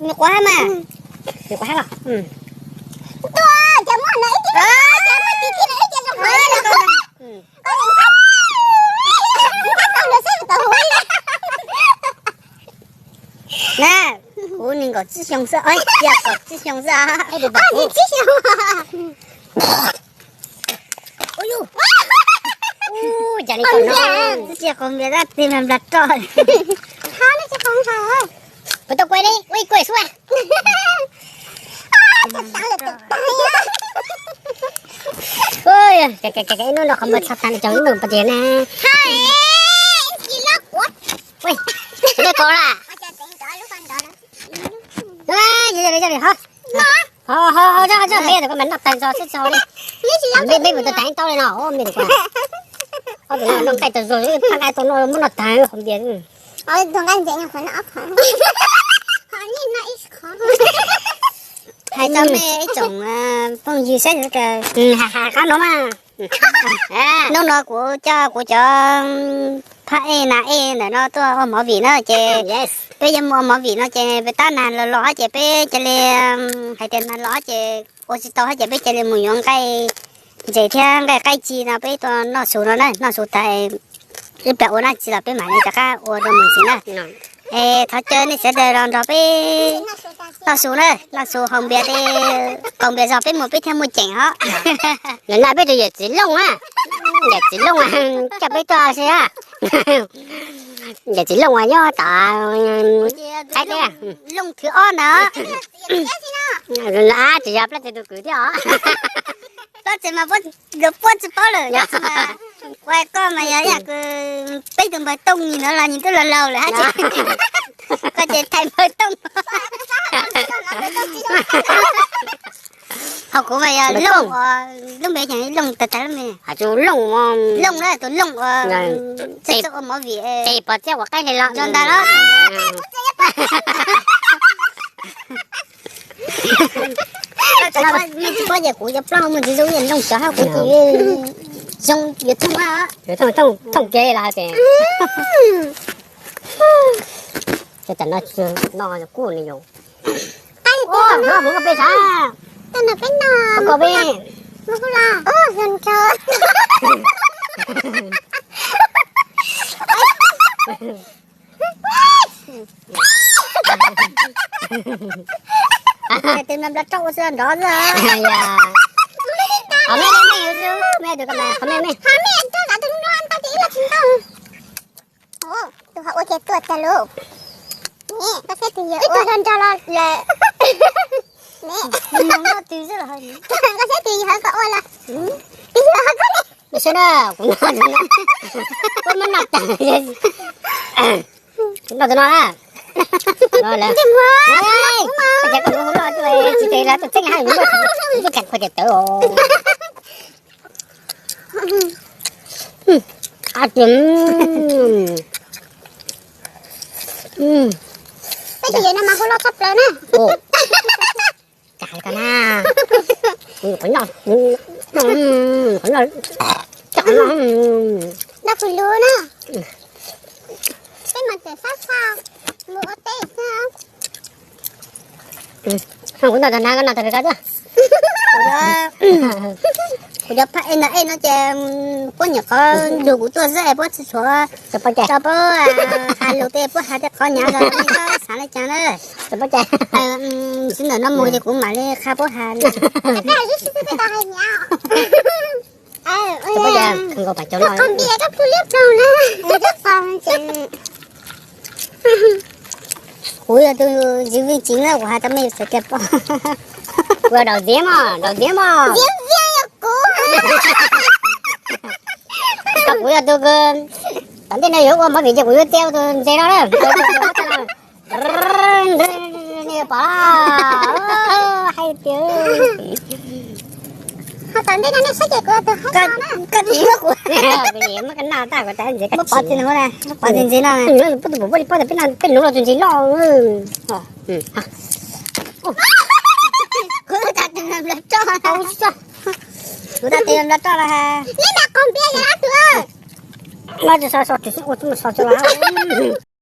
Nws quav hab mas. Nws quav hab los. Na, kuv nees nkaum tsib xyoo xwb, ib yam kaum tsib xyoo xwb. Ua cas li tsis qau npias tab tig mas nplas roj. Kuv tau kuaj li, ua ib kuaj xwb. Ib hnub no qhov muag txog tas li cov hnub pov tias na. Ua, tsis tau kov la. Ho, ho, ho, zaj, zaj, me tus ko mas noj tag zog xwb txog li. Me, me mus tau tag tau li no, me tus ko. Ob tug no noj nqaij tau zog, phaj nqaij tau no muab noj tag qhov npias. Hais txog me ib tsoom phooj ywg saib hais qab no mas. Hnub no kuv coj kuv cov phaj ej nas ej ntawm no tuaj ua movie na ces peb yuav mus ua movie no ces peb tab nas los los ces peb cia li hais tias nas los ces ua tsis tau ces peb cia li mus yuav nqaij ntses thiab nqaij qaib ci no peb tuaj noj su no na, noj su tas ib pliag ua dab tsi los peb mam li rov qab ua dua mus ntxiv na. Es thov caw nej sawv daws los nrog peb noj su na, noj su haus npias, qaug npias zog peb mus peb thiaj muaj ceem os. Nws na peb tus yawm txiv Looj a, yawm txiv Looj coj peb tuaj si a. Yawm txiv Looj uas nyob tom Thaib teb, Looj thib ob ntawd. Tsis yog Plab Txev tus kwv thiab os. Plab Txev mas luag puab tsis paub lawm, ua koj mas yog ib yam li peb tus npawg Tooj nyias ntawd los nyias twb laus laus lawm hab tseem, koj ces thaiv npawg Tooj. Ho kuv mas yog Looj, lub npe ces Looj tas tas lub npe. Has tsu Looj, Looj na, tus Looj uas ua movie, tes pov txeb ua qaib li los zoo ntag los. Nej tsis paub ces kuv cov plaub hau muaj ntsis zoo li Looj cov hab kuv ces zoo yuav thooj, yuav thooj, thooj kiag li los ces. Tam no no kuj ni yus. Ua, no kuv koj peb sav. Koj peb. Tes nplas roj ua tsis nrov xwb. Qhov me me, me tus ko mas qhov me me. Tus ho ua kiag tuaj tag lauj. Koj saib tus yawg ua nrog los lawm. Koj saib tus yawg ho ua los. Tus yawg ho koj ne. Saib na, kuv noj, kuv muab noj tag. Noj tus no na. Tsis tes lawv tuaj txeeb hab, kuv tuaj tseem khuav tias tawv os. Peb tus yawg no mas hu loj tshaj plaws na. Cas li ko na. Qhov no, qhov no, qhov no. Dab Phu Lug na. Peb mas tseem sab sab mus ua teb xwb. Kuv noj tag na, koj noj tag pem koj tuaj. Kuv cov phaj ej no, ej no ces puab nyuam qhuav nrug kuv tuaj xwb es puab tsis tshua tau paub has lus tes puab has tej qhov nyaav los nej txhob xav li cas na. Tsis ntawm no mus ces kuv mam li qha puab has. Kuv yog tus ntxiv vij txiv na, kuv has tas mej sawv daws paub. Kuv yog daum ntxiv mog, daum ntxiv mog. Koj kuv yog tus, tom ntej no yuav ua movie ces kuv yuav txia ua tus ntses no na. Pom hais tias, tom ntej no nej saib ces kuv tus hab no na. Koj tsis muab kuv, muab pov txi ntxiv no, pov txi ntxiv no. Peb tus pum poj li poj tas peb nuv los tus ntses loj. Kuv tas tes nplas roj, kuv tas tes nplas roj los. Nej mas qaug npias yog dab tsi? Mab tsis sau, sau tsis xyeej ua tsis mus sau tsis los.